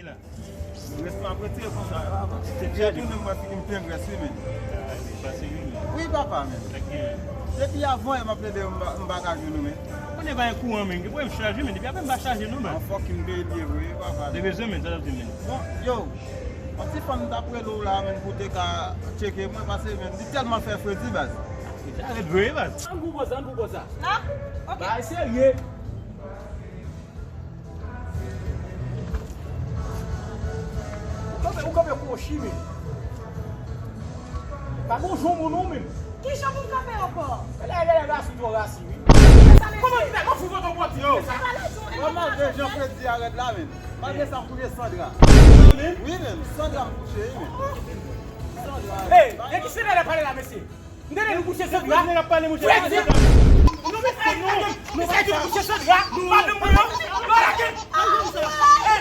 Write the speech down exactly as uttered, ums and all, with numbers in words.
Rès m ap retire konsa, papa. Se byen tou menm mwen fini m plen rès wi, men. Wi, papa, men. Depi avan yè m ap plede m pa, m pa ka jwenn ou, men. Ou konnen pa gen kouran, men. Gen pwoblèm chaj, men. Depi apre m pa chaje, non, men. An fòk m peye vre, papa. Te bezwen, men, sa w ap di, men. Bon, yo, yon ti fanm t ap rele w la, men, pou te ka tcheke mwen, paske, men, li tèlman fè fredi, baz. Sa rèd vre, baz. Ann pou poz, ann pou poz sa. La? Ok. Bagay serye. Ou kanpe, ou kanpe kou yon chimè. Pa gon jan pou nou menm. Ki jan pou m kanpe ankò? Gade, gade, gade, rasi twò rasi, wi. Kòman li fè? Mwen fout foto pwòt yo. Kòman de jan fredi a rèd la, menm? Malgre sa, m kouche san dra. Wi, menm, san dra m kouche, wi, menm. San dra. Hey, e ki se lè pale la, mesye? M tande nou kouche san dra. Fredi! Nou mesye, nou mesye di nou kouche san dra. Pa menm mwen non. Nou lage. Hey,